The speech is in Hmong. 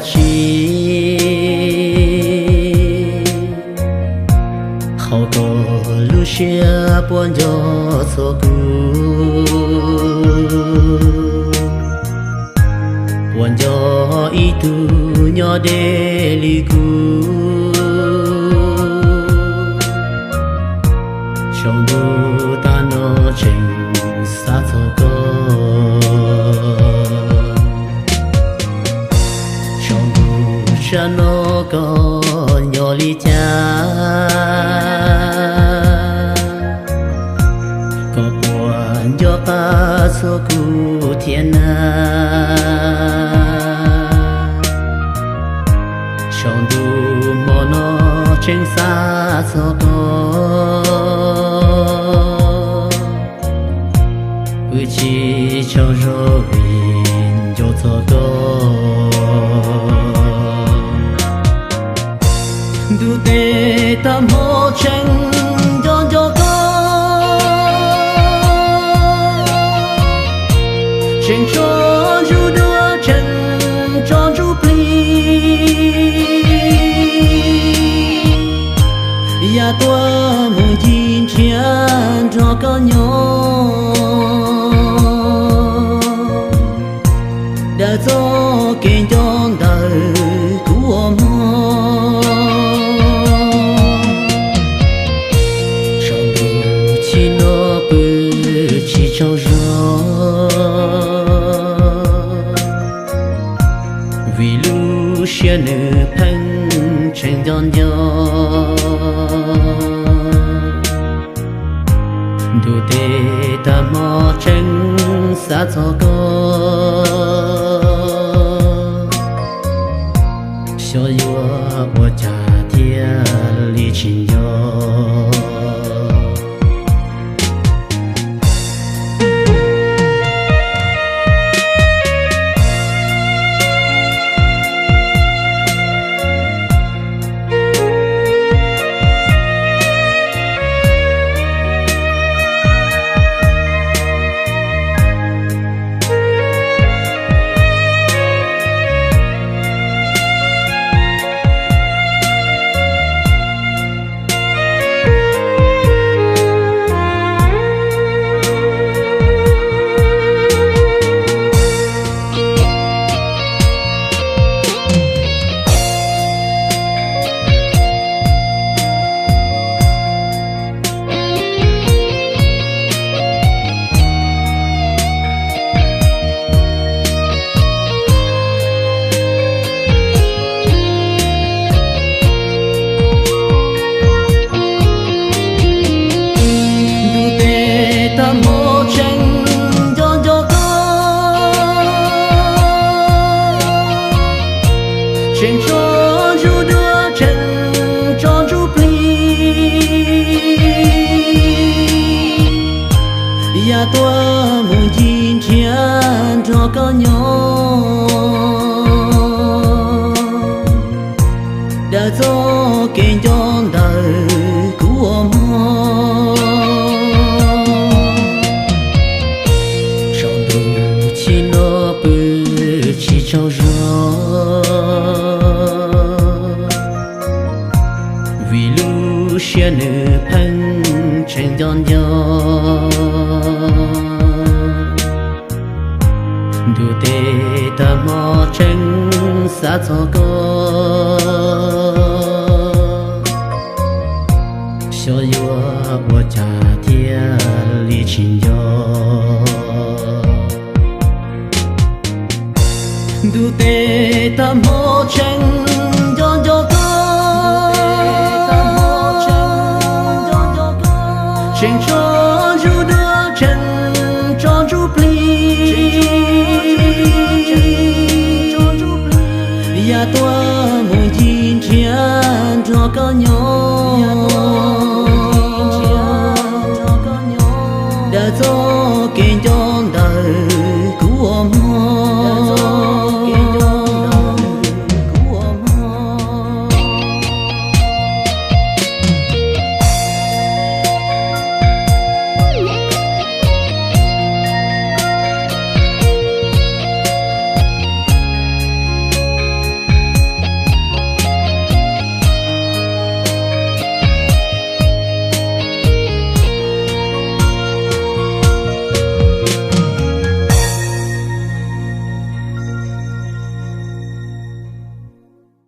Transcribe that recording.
Sis qhov koj lub siab puas nco txog kuv, puas nco ib tug nyob deb li kuv. Tsaus ntuj tag no tseem xav txog koj. Tsaus ntuj tag no koj nyob li cas? Koj puas nco qab txog kuv thiab na? Tsaus ntuj hmo no tseem xav txog koj. Pw tsis tsaug zog vim nco txog koj. Ntuj tes tag hmo tseem nco nco koj. Tseem tso ntsuj duav tseem tso ntsuj plig, yam tuaj mus ncig nrhiav nrog koj nyob. Daws txoj kev nco ntawm kuv ua mog. Tsaus ntuj tag no pw tsis tsaug zog, vim lub siab nws pheej tseem nco nco. Ntuj tes tag hmo tseem xav txog koj. Xyov yuav ua cas thiaj li tsis nco. Ntuj tes tag hmo tseem nco nco koj. Tseem tso ntsuj duav tseem tso ntsuj plig, yam tuaj mus ncig nrhiav nrog koj nyob. Daws txoj kev nco ntawm kuv ua mog. Tsaus ntuj tag no pw tsis tsaug zog, vim lub siab nws pheej tseem nco nco. Ntuj tes tag hmo tseem xav txog koj. Xyov yuav ua cas thiaj li tsis nco. Ntuj tes tag hmo tseem